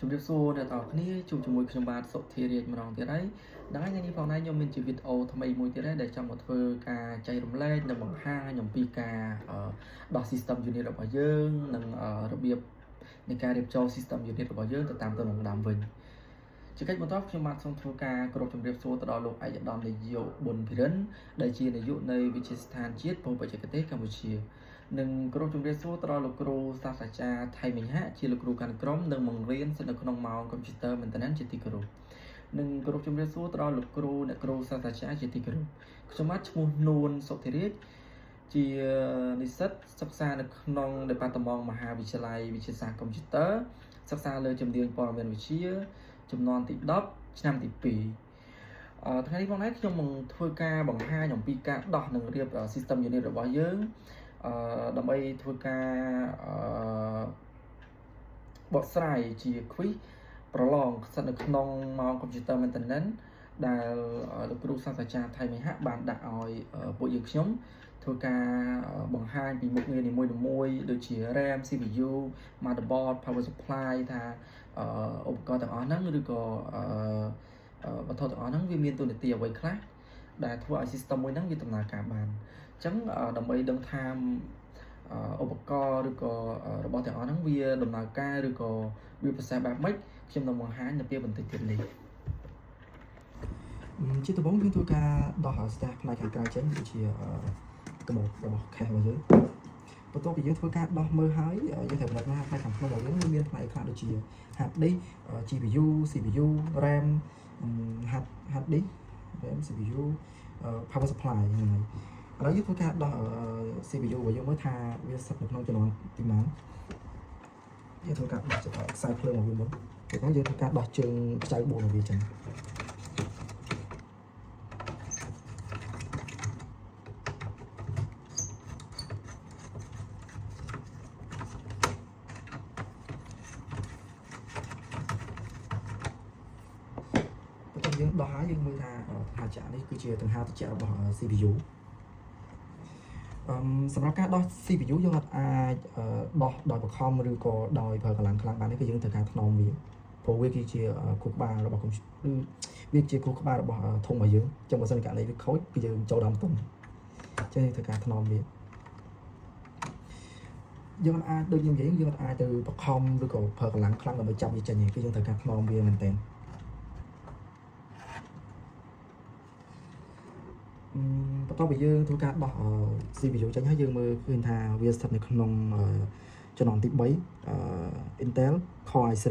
ជំរាបសួរអ្នកទាំងអស់គ្នាជួបជាមួយខ្ញុំបាទសុធារាជម្ដងទៀតហើយដល់ថ្ងៃនេះផងដែរខ្ញុំមានជាវីដេអូថ្មីមួយទៀតដែរដែលចង់មកធ្វើការចែករំលែកនិងបង្ហាញអំពីការដោះ system unit របស់យើងនិងរបៀបនៃការរៀបចំ system unit របស់យើងទៅតាមទម្រង់ដើមវិញជាកិច្ចបន្តខ្ញុំបាទសូមធ្វើការគោរពជំរាបសួរទៅដល់លោកឯកឧត្តមនាយកប៊ុនភិរិនដែលជានាយកនៃវិទ្យាស្ថានជាតិភូមិបច្ចេកទេសកម្ពុជា និងគោរពជំរាបសួរទៅដល់លោកគ្រូសាស្ត្រាចារ្យថៃមេហៈជាលោកគ្រូកាន់ក្រុមនិងបង្រៀនស្ថិតនៅក្នុងម៉ោង Computer Maintenance ជាទីគោរពនិងគោរពជំរាបសួរទៅដល់លោកគ្រូអ្នកគ្រូសាស្ត្រាចារ្យជាទីគោរពខ្ញុំបាទឈ្មោះនួនសុធិរាជជានិស្សិតសិក្សានៅក្នុង Department មហាវិទ្យាល័យវិទ្យាសាស្ត្រកុំព្យូទ័រសិក្សាលើជំនាញព័ត៌មានវិទ្យាជំនាន់ទី10ឆ្នាំទី2ថ្ងៃនេះផងដែរខ្ញុំនឹងធ្វើការបង្ហាញអំពីការដោះនិងរៀប system unit របស់យើង ដើម្បីធ្វើការអឺបកស្រាយជា quiz ប្រឡងស្ថិតនៅក្នុងម៉ោង Computer Maintenance ដែលលោកគ្រូសាស្ត្រាចារ្យថៃមេហៈបានដាក់ឲ្យពួកយើងខ្ញុំធ្វើការបង្ហាញពីមុខងារនីមួយៗដូចជា RAM, CPU, motherboard, power supply ថាឧបករណ៍ទាំងអស់ហ្នឹងឬក៏វត្ថុទាំងអស់ហ្នឹងវាមានតួនាទីអ្វីខ្លះដែលធ្វើឲ្យ system មួយហ្នឹងវាដំណើរការបានអញ្ចឹងដើម្បីដឹងថាឧបករណ៍ឬក៏របស់ទាំងអស់ហ្នឹងវាដំណើរការឬក៏វាប្រសើរបែបម៉េចខ្ញុំនឹងបង្ហាញនៅពេលបន្តិចទៀតនេះជាដំបូងយើងធ្វើការដោះ staff ផ្នែកខាងក្រៅចេញដូចជាកាបូបរបស់ case របស់យើងបន្ទាប់ពីយើងធ្វើការដោះមើលហើយយើងត្រូវពិនិត្យថាផ្នែកខាងក្នុងរបស់យើងវាមានផ្នែកខ្លះដូចជា hard disk, GPU, CPU, RAM, hard disk, RAM, CPU, power supply ហ្នឹងហើយឥឡូវយើងធ្វើការដោះ CPU របស់យើងមើលថាវាស្ថិតនៅក្នុងជំនាន់ទីប៉ុន្មានយើងធ្វើការដោះខ្សែភ្លើងរបស់វាមុនពេលហ្នឹងយើងធ្វើការដោះជើងខ្ចៅបូនរបស់វាចឹងបន្ទាប់យើងដោះហើយយើងមើលថាដង្ហើមចាក់នេះគឺជាដង្ហើមត្រជាក់របស់ CPU សម្រាប់ការដោះ CPU យើងអត់អាចដោះដោយបង្ខំឬក៏ដោយប្រើកម្លាំងខ្លាំងបានទេគឺយើងត្រូវការថ្នមវាព្រោះវាគឺជាខួរក្បាលរបស់កុំព្យូទ័រវាជាខួរក្បាលរបស់ធុងរបស់យើងអញ្ចឹងបើសិនករណីវាខូចគឺយើងចូលដើមទុំអញ្ចឹងយើងត្រូវការថ្នមវាយើងអត់អាចដូចខ្ញុំនិយាយយើងអត់អាចទៅបង្ខំឬក៏ប្រើកម្លាំងខ្លាំងដើម្បីចាប់វាចេញទេគឺយើងត្រូវការថ្នមវាមែនទែនបន្ទាប់ពីយើងធ្វើការដោះ CPU ចេញហើយយើងមើលឃើញថាវាស្ថិតនៅក្នុងជំនាន់ទី3 Intel Core i3